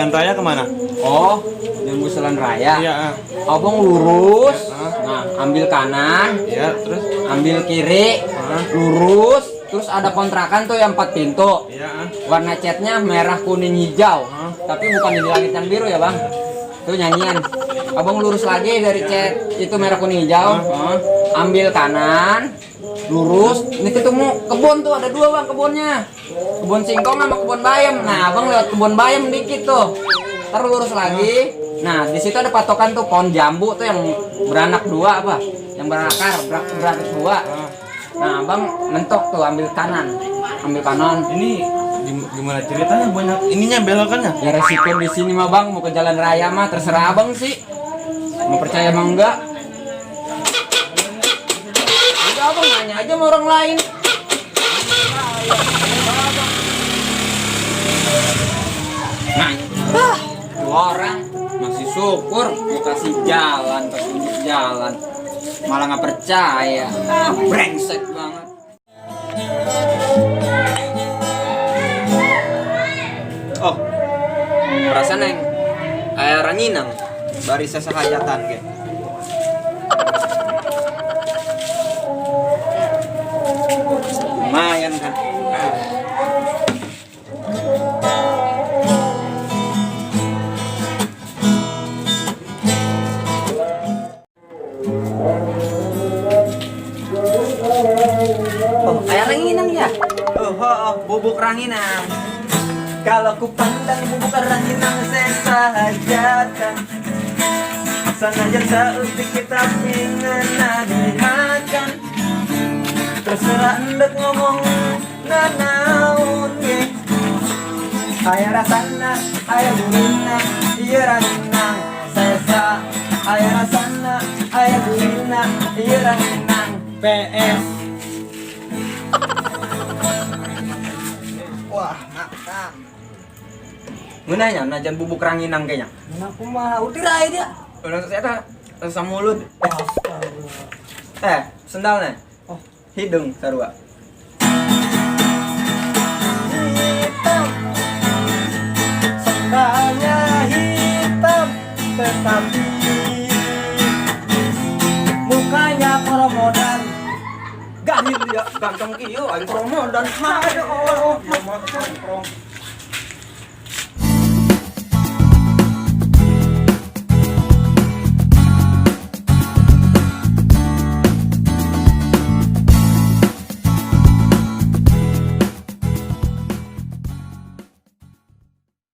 jalan raya kemana? Oh, nembus jalan raya. Iya, ah. Abang lurus. Ya, ah. Nah, ambil kanan, Iya, terus? Ambil kiri, Ah. lurus, terus ada kontrakan tuh yang 4 pintu. Iya, ah. Warna catnya merah, kuning, hijau. Ah. Tapi bukan di langit yang biru ya, Bang. Tuh nyanyian. Abang lurus lagi dari cat itu merah, kuning, hijau. Ah. Ah. Ambil kanan, lurus. Ini ketemu kebun tuh, ada 2, Bang, kebunnya. Kebun singkong sama kebun bayam. Nah, abang lewat kebun bayam dikit tuh. Ntar lurus lagi. Nah, di situ ada patokan tuh pohon jambu tuh yang beranak 2 apa? Yang berakar, beranak 2. Nah, abang mentok tuh, ambil kanan. Ambil kanan. Ini gimana ceritanya banyak ininya belokannya? Ya resiko di sini mah, Bang, mau ke jalan raya mah terserah abang sih. Mau percaya mau enggak? Udah abang nanya aja sama orang lain. Nah, 2 orang masih syukur mau kasih jalan, kasih unjuk jalan, malah nggak percaya. Ah, brengsek banget. Oh, perasaan neng air ranginang bari sesehajatan ge. Lumayan kan. Oh, air ranginang ya? Oh, oh, oh, bubuk ranginang. Kalau ku pandang bubuk ranginang sesahajatan. Sanajan saeutik kita ngena dimakan. Terserah endek ngomong nanaon ge. Aya rasana, aya gurina, ieu ranginang sesa. Aya rasana, aya gurina, ieu ranginang PS. Wah, makan. Ngeunah nya najan bubuk ranginang kayaknya. Ngeunah kumaha? Utir aja dia. Udah saya tak rasa mulut. Astagfirullah. Sendalnya. Oh. Hidung sarua. Hitam. Sendalnya hitam, tetapi mukanya promodan. Gahil dia, ganteng kieu aing promodan. Aduh, oh, oh,